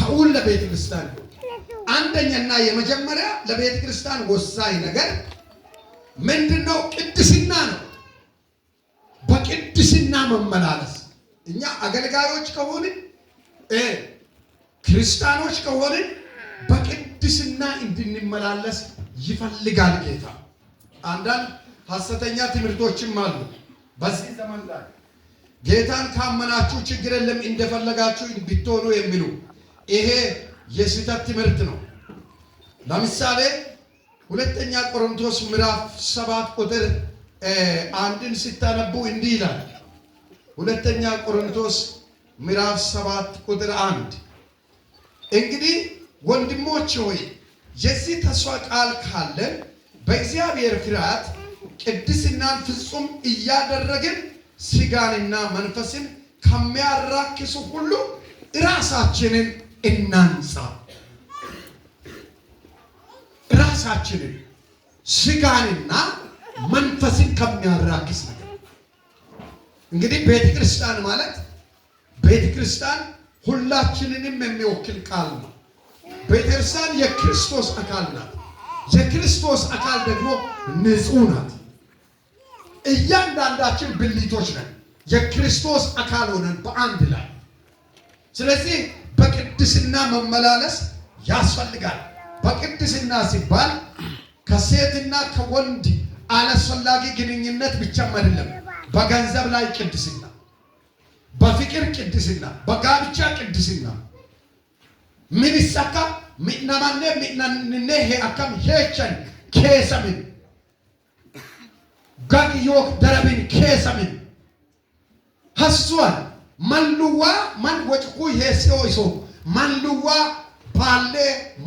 ከውን ለቤተ ክርስቲያን አንደኛና የመጀመሪያ ለቤተ ክርስቲያን ወሳኝ ነገር ምንድነው? ቅድስና ነው። በቅድስና መመላለስ። እኛ አገልጋዮች ከሆንን፣ ክርስቲያኖች ከሆንን በቅድስና እንድንመላለስ ይፈልጋል ጌታ። አንዳንድ ሐሰተኛ ትምህርቶችም አሉ በዚህ ዘመን ላይ፣ ጌታን ካመናችሁ ችግር የለም፣ እንደፈለጋችሁ ብትሆኑ የሚሉ። ይሄ የስህተት ትምህርት ነው። ለምሳሌ ሁለተኛ ቆሮንቶስ ምዕራፍ 7 ቁጥር 1ን ስታነቡ እንዲህ ይላል። ሁለተኛ ቆሮንቶስ ምዕራፍ 7 ቁጥር 1፣ እንግዲህ ወንድሞች ሆይ፣ የዚህ ተስፋ ቃል ካለን በእግዚአብሔር ፍርሃት ቅድስናን ፍጹም እያደረግን ስጋንና መንፈስን ከሚያራክሱ ሁሉ ራሳችንን እናንጻ። ራሳችንን፣ ስጋንና መንፈስን ከሚያራክስ ነገር። እንግዲህ ቤተ ክርስቲያን ማለት፣ ቤተ ክርስቲያን ሁላችንንም የሚወክል ቃል ነው። ቤተ ክርስቲያን የክርስቶስ አካል ናት። የክርስቶስ አካል ደግሞ ንጹህ ናት። እያንዳንዳችን ብልቶች ነን፣ የክርስቶስ አካል ሆነን በአንድ ላይ። ስለዚህ በቅድስና መመላለስ ያስፈልጋል። በቅድስና ሲባል ከሴትና ከወንድ አላስፈላጊ ግንኙነት ብቻም አይደለም። በገንዘብ ላይ ቅድስና፣ በፍቅር ቅድስና፣ በጋብቻ ቅድስና ምን ይሳካ ሚናማኔ ሚናንኔ ሄ አካም ሄቸን ኬሰምን ጋግዮክ ደረብን ኬሰምን ሀሱዋን ማንሉዋ ማን ወጭኩይ ሄሲኦ iso ማንሉዋ ባሌ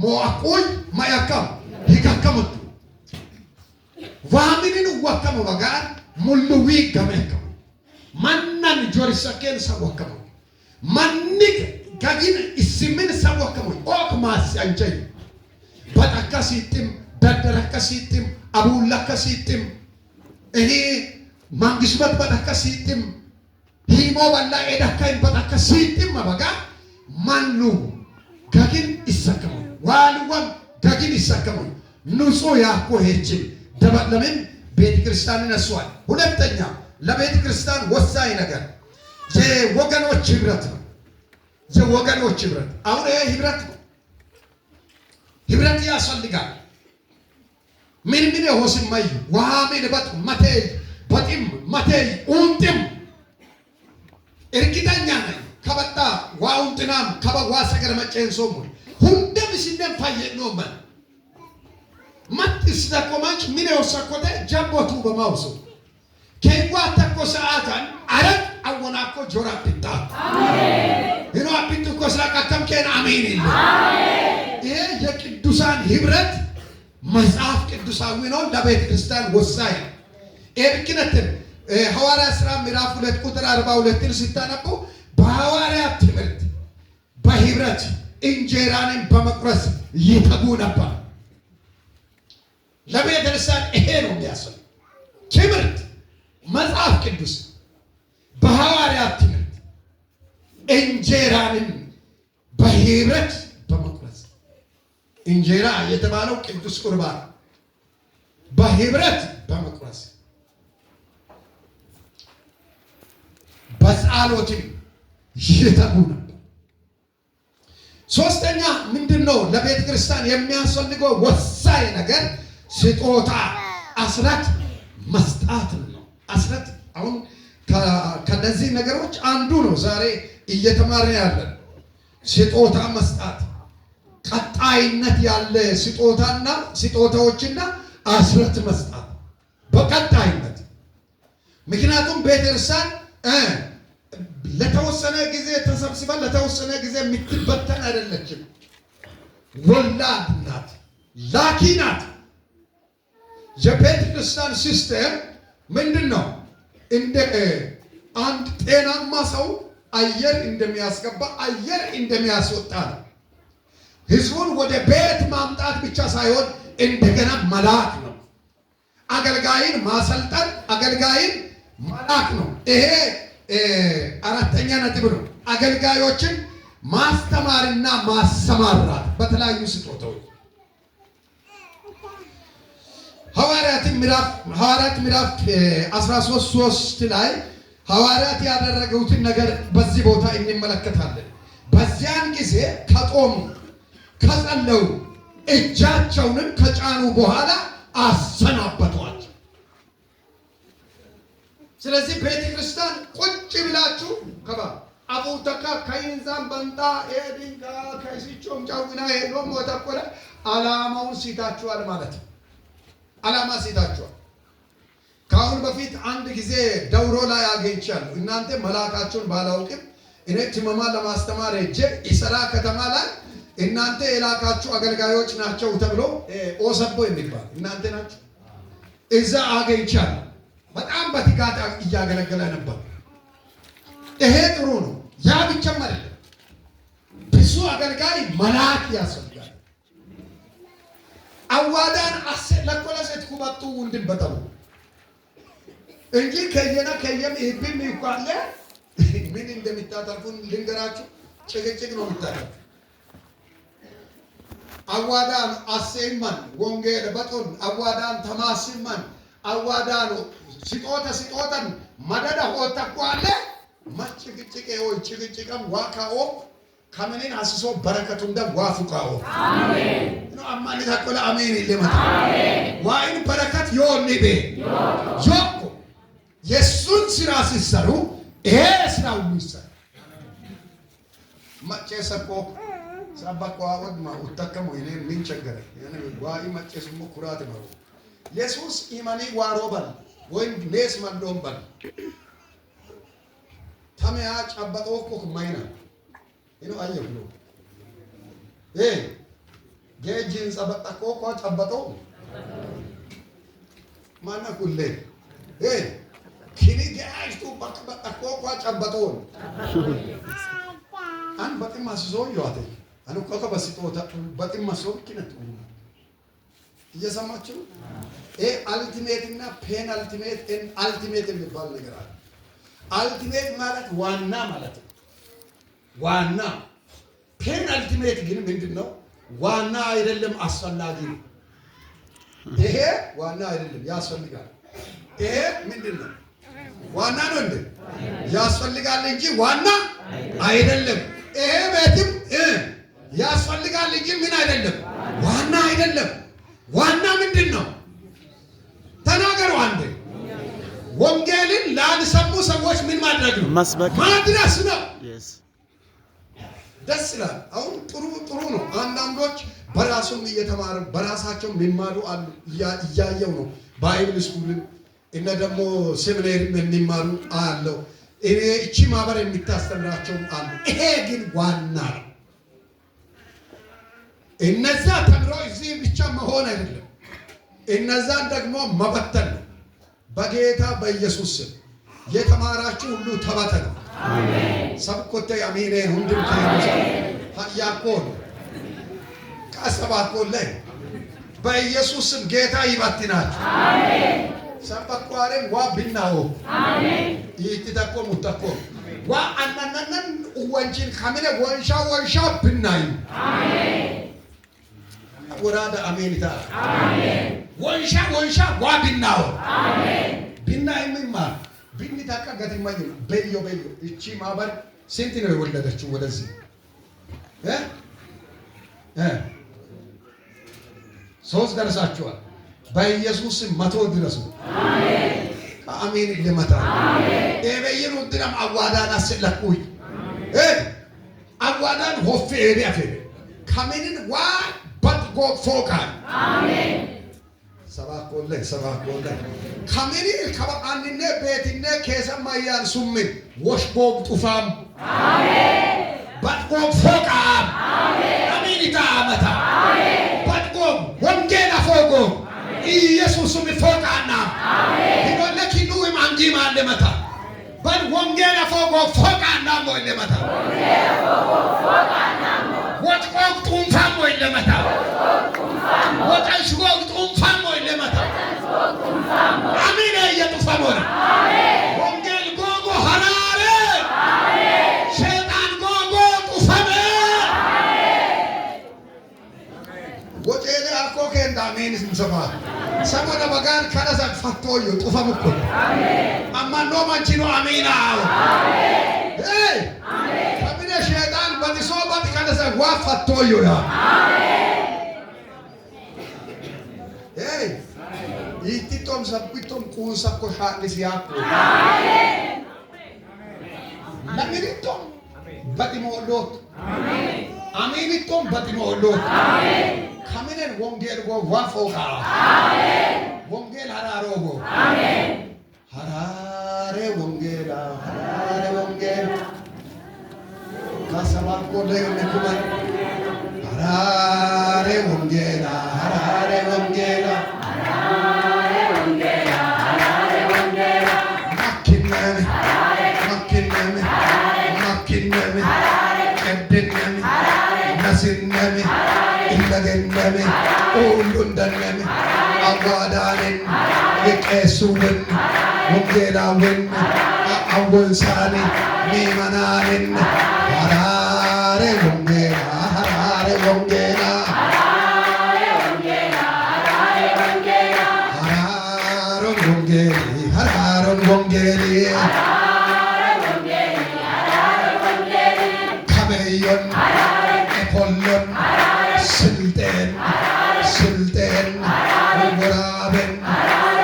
ሞአኩይ ማያካም ሂካከሙቱ ዋምንን ወከሙ በጋር ሙሉዊ ገመከሙ ማናን ጆሪሰኬን ሰወከሙ ማኒክ gagin isimin ሰወከሙ ኦክ ማስ አንቸይ በጠካ ሲጥም ደደረከ ሲጥም አቡለከ ሲጥም እኔ ማንግስበት በጠካ ሲጥም ሂሞ በላ ኤዳካይን በጠካ ሲጥም በጋ ማኑ gagin ይሰከሙ ዋልዋም gagin ይሰከሙ ንጹህ ያኮ ሄችን ደበለምን ቤተ ክርስቲያንን እሷል። ሁለተኛ ለቤተ ክርስቲያን ወሳኝ ነገር የወገኖች ህብረት ነው። የወገኖች ህብረት፣ አሁን ይሄ ህብረት ነው። ህብረት ያስፈልጋል። ምን ምን ሆስማይ ዋምን በጥ መቴይ በጢም መቴይ ኡንጥም እርግጠኛ ነኝ ከበጣ ዋኡንጥናም ከበ ዋሰገር መጨንሶሙ ሁንደም ሲነም ፋየኖመን ማጥስ ተቆማንች ምን የወሰኮተ ጃቦቱ በማውሱ ከይዋ ተኮ ሰዓታን አረግ አወናኮ ጆራ ፒታ ሂኖ አፒቱ ኮ ስራቃከም ኬን አሜን ይል። ይሄ የቅዱሳን ህብረት መጽሐፍ ቅዱሳዊ ነው። ለቤተ ክርስቲያን ወሳኝ ነው። ይሄ ብክነትን ሐዋርያ ሥራ ምዕራፍ 2 ቁጥር 42ን ስታነቡ በሐዋርያት ትምህርት በህብረት እንጀራንን በመቁረስ ይተጉ ነበር። ለቤተ ክርስቲያን ይሄ ነው የሚያስፈልግ፣ ትምህርት መጽሐፍ ቅዱስ፣ በሐዋርያት ትምህርት እንጀራንን በህብረት በመቁረስ፣ እንጀራ የተባለው ቅዱስ ቁርባን፣ በህብረት በመቁረስ በጸሎትም ይተጉ ነበር። ሶስተኛ ምንድን ነው? ለቤተ ክርስቲያን የሚያስፈልገው ወሳኝ ነገር ስጦታ አስራት መስጣት ነው። አስራት አሁን ከነዚህ ነገሮች አንዱ ነው። ዛሬ እየተማርን ያለን ስጦታ መስጣት፣ ቀጣይነት ያለ ስጦታና ስጦታዎችና አስራት መስጣት በቀጣይነት። ምክንያቱም ቤተክርስቲያን ለተወሰነ ጊዜ ተሰብስባ ለተወሰነ ጊዜ የምትበተን አይደለችም። ወላድ ናት፣ ላኪ ናት። የቤተ ክርስቲያን system ምንድን ነው? እንደ አንድ ጤናማ ሰው አየር እንደሚያስገባ አየር እንደሚያስወጣ ነው። ህዝቡን ወደ ቤት ማምጣት ብቻ ሳይሆን እንደገና መላክ ነው። አገልጋይን ማሰልጠን፣ አገልጋይን መላክ ነው። ይሄ አራተኛ ነጥብ ነው። አገልጋዮችን ማስተማርና ማሰማራት በተለያዩ ስጦታዎች። ሐዋርያት ምዕራፍ 13:3 ላይ ሐዋርያት ያደረጉትን ነገር በዚህ ቦታ እንመለከታለን። በዚያን ጊዜ ከጦሙ ከጸለዩ እጃቸውንም ከጫኑ በኋላ አሰናበቷቸው። ስለዚህ ቤተክርስቲያን ቁጭ ብላችሁ ከባ አቡተካ ከይንዛን በንጣ ኤዲንጋ ከይሲቾም ጫዊና ሄዶም ወተቆለ አላማውን ሲታችኋል ማለት ነው። አላማ ሲታችኋል። ከአሁን በፊት አንድ ጊዜ ደውሮ ላይ አግኝቻለሁ። እናንተ መላካችሁን ባላውቅም እኔ ትመማ ለማስተማር ሄጄ ኢሰራ ከተማ ላይ እናንተ የላካችሁ አገልጋዮች ናቸው ተብሎ ኦሰቦ የሚባል እናንተ ናችሁ እዛ አግኝቻለሁ። በጣም በትጋት እያገለገለ ነበር። ይሄ ጥሩ ነው። ያ ብቻም አይደለም፣ ብዙ አገልጋይ መላክ ያስፈልጋል። አዋዳን አሴ ለኮለሴት ኩበጡ እንድንበጠሩ እንጂ ከየና ከየም ይብም ይኳለ ምን እንደሚታተርፉ ልንገራችሁ። ጭቅጭቅ ነው የሚታተርፉ። አዋዳን አሴማን ወንጌል በጦን አዋዳን ተማሲማን አዋዳኑ ስጦተ ስጦተን መደዳ ሆተኳለ መጭቅጭቄ ወይ ጭቅጭቀም ዋካኦ ከምንን አስሶ በረከቱ እንደም ዋፉካኦ ነው አማኒ ታቆለ አሜን ይለመታ ዋይን በረከት ዮኒ ቤ ዮኮ የሱን ስራ ሲሰሩ ይሄ ስራ ሁሉ ይሰራ። መጨሰቆ ሰበቆ ወድማ ውተከሙ እኔ ምን ቸገረ ዋይ መጨስሞ ኩራት ነው። ኢየሱስ ኢማኒ ዋሮ በል ወይም ኔስ መሎም በል ተመያ ጨበጦ እኮ ማይና ኢኖ አየ ብሎ እ ጌጂን ጸበጠቆ እኮ ጨበጦ ማና ኩሌ እ ኪኒ ጌአጅቱ በጠቆ እኮ ጨበጦ አን በጥማ ስዞ ይዋቴ አኑ ቆቆ በስጦታ በጥማ ሶ ኪነቱ እየሰማችሁ ይሄ አልቲሜት እና ፔን አልቲሜት አልቲሜት የሚባል ነገር አለ። አልቲሜት ማለት ዋና ማለት ነው። ዋና ፔን አልቲሜት ግን ምንድን ነው? ዋና አይደለም፣ አስፈላጊ ነው። ይሄ ዋና አይደለም፣ ያስፈልጋል። ይሄ ምንድን ነው? ዋና ነው እንዴ? ያስፈልጋል እንጂ ዋና አይደለም። ይሄ ቤትም ያስፈልጋል እንጂ ምን አይደለም፣ ዋና አይደለም። ዋና ምንድን ነው? ተናገሩ አንዴ። ወንጌልን ላልሰሙ ሰዎች ምን ማድረግ ነው? መስበክ፣ ማድረስ ነው። ደስ ይላል። አሁን ጥሩ ጥሩ ነው። አንዳንዶች በራሱም እየተማሩ በራሳቸው የሚማሩ አሉ። እያየው ነው። Bible school ም እነ ደግሞ seminary ም የሚማሩ አለው። እኔ እቺ ማህበር የሚታስተምራቸው አሉ። ይሄ ግን ዋና ነው። እነዛ ተምሮ እዚህ ብቻ መሆን አይደለም፣ እነዛን ደግሞ መበተን ነው። በጌታ በኢየሱስ ስም የተማራችሁ ሁሉ ተበተኑ። ሰብኮተ አሜኔን ሁንድም ከይሙሳ ያኮን ካሰባኮለ በኢየሱስ ስም ጌታ ይበትናችሁ። ሰበኳሬም ዋ ቢናኦ ይትተኮ ሙተኮ ዋ አናናነን ወንጂን ከሚነ ወንሻ ወንሻ ብናዩ ወራዳ አሜኒታ ወንሻ ወንሻ ዋ ቢናኦ ቢና የሚማር ቢኒ ታቃ ገትማኝ በዮ በዮ እቺ ማህበር ስንት ነው የወለደችው? ወደዚህ እ እ ሶስት ደርሳችኋል። በኢየሱስ 100 ድረሱ። አሜን ለመታ ኤበይኑ ድራም አዋዳን አስለኩኝ እ አዋዳን ሆፌ ኤቢ አፌ ከሚንን ዋ በጥጎ ፎቃል ሰባኮለ ሰባኮለ ከሚኒ ከበአንነ ቤትነ ኬሰማያን ሱምን ወሽቦብ ጡፋም በጥጎብ ፎቃም አሜኒታ አመታ በጥጎብ ወንጌል አፎጎ ኢየሱስም ፎቃና ሂዶለ ኪኑም አንጂማ ለመታ በል ወንጌል አፎጎ ፎቃና ሞ ለመታ ወጭቆግ ጡንፋም ወይ ለመታ ወጨሽጎግ ጡንፋም ወይ ለመታ አሚን የጡፋም ሆነ ወንጌል ጎጎ ሀራሬ ሸይጣን ጎጎ ጡፈሜ Akko kenda amiin saba. Saboda bagaan kana fattoyo xufamukko. Ammanno manchino amiina. Hey! Kamine shaytan badiso badi kana sa wa fattoyo ya. Hey! Ittitom sabbitom kuusakko shaadhis yaakko. Laminittom badimoodhoot. Aminittom badimoodhoot. Kaminen wongel go wafoga. Wongel hararogo. Harare wongela, harare wongel. Kasabakko legne kuman. Harare wongela, harare wongela. Makkinemi, makkinemi, makkinemi, ebdinemi, nasinemi, illagenemi, ullundanemi, awadanin, liqeessuwin, wongeelawin, awwansaani, miimanaanin, harare wongeela, harare wongeela, hararon wongeeli, hararon wongeeli. Kameyyon, Epollon, Silteen, Silteen, Woraben,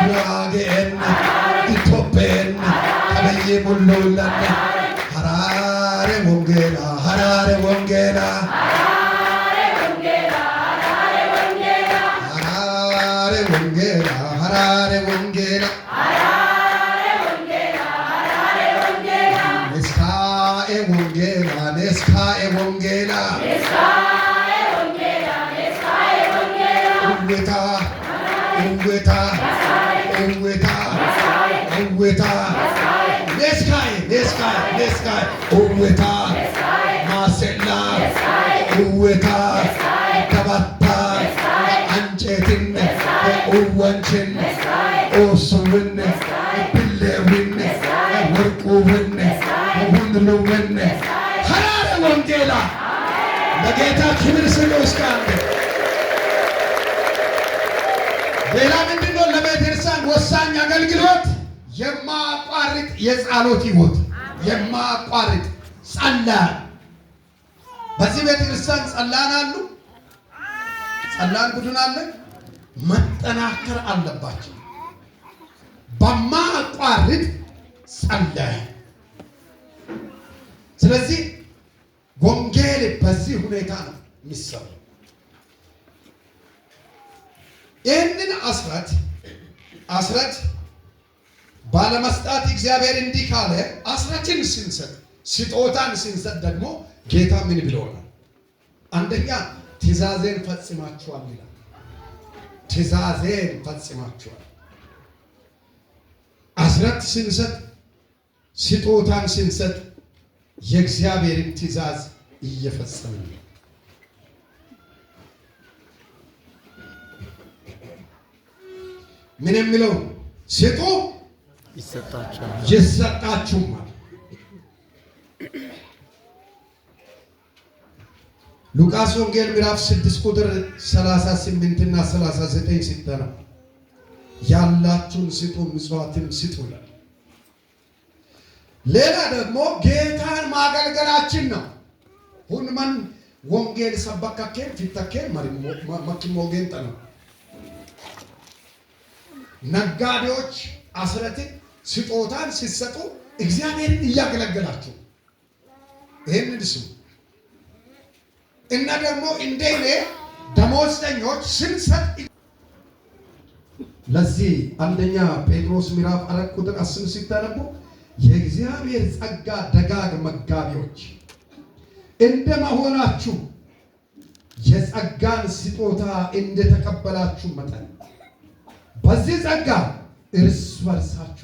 Gurageen, Itopheen, Kabeyye Mullulan, Harare Wongela, Harare Wongela, Harare Wongela, Harare Wongela, Neskae Wongela, Neskae Wongela, Uweta, Uweta, Uweta, Uweta, Neskae, Neskae, Neskae, Uweta, Masella, Uweta, Tabatta, Anchetin, Uwanchin, Osuwin, Billewin, Workuwin, Hunluwin, Harare Wongela, ለጌታ ክብር ስጡ እስከ አንድ። ሌላ ምንድን ነው? ለቤተክርስቲያን ወሳኝ አገልግሎት የማያቋርጥ የጸሎት ሕይወት፣ የማያቋርጥ ጸላን። በዚህ ቤተክርስቲያን ጸላን አሉ፣ ጸላን ቡድን አለ። መጠናከር አለባቸው። በማያቋርጥ ጸለየ። ስለዚህ ወንጌል በዚህ ሁኔታ ነው የሚሰራው። ይህንን አስራት ባለመስጣት እግዚአብሔር እንዲህ ካለ፣ አስራትን ስንሰጥ ስጦታን ስንሰጥ ደግሞ ጌታ ምን ብለውናል? አንደኛ ትእዛዜን ፈጽማችኋል ይላል። ትእዛዜን ፈጽማችኋል። አስራት ስንሰጥ ስጦታን ስንሰጥ የእግዚአብሔርን ትእዛዝ እየፈጸምን ነው። ምን የሚለው? ስጡ ይሰጣችኋል፣ ይሰጣችሁማል። ሉቃስ ወንጌል ምዕራፍ 6 ቁጥር 38 እና 39 ሲተና ያላችሁን ስጡ ምጽዋትም ስጡ ይላል። ሌላ ደግሞ ጌታን ማገልገላችን ነው። ሁንመን ወንጌል ሰበከኬን ፊተኬን መኪሞጌን ጠነው ነጋዴዎች አስረትን ስጦታን ሲሰጡ እግዚአብሔርን እያገለገላችሁ ይህንን ስሙ። እና ደግሞ እንደ እኔ ደሞዝተኞች ስንሰጥ ለዚህ አንደኛ ጴጥሮስ ምዕራፍ 4 ቁጥር 10 ሲታነቡ የእግዚአብሔር ጸጋ ደጋግ መጋቢዎች እንደመሆናችሁ የጸጋን ስጦታ እንደተቀበላችሁ መጠን በዚህ ጸጋ እርስ በርሳችሁ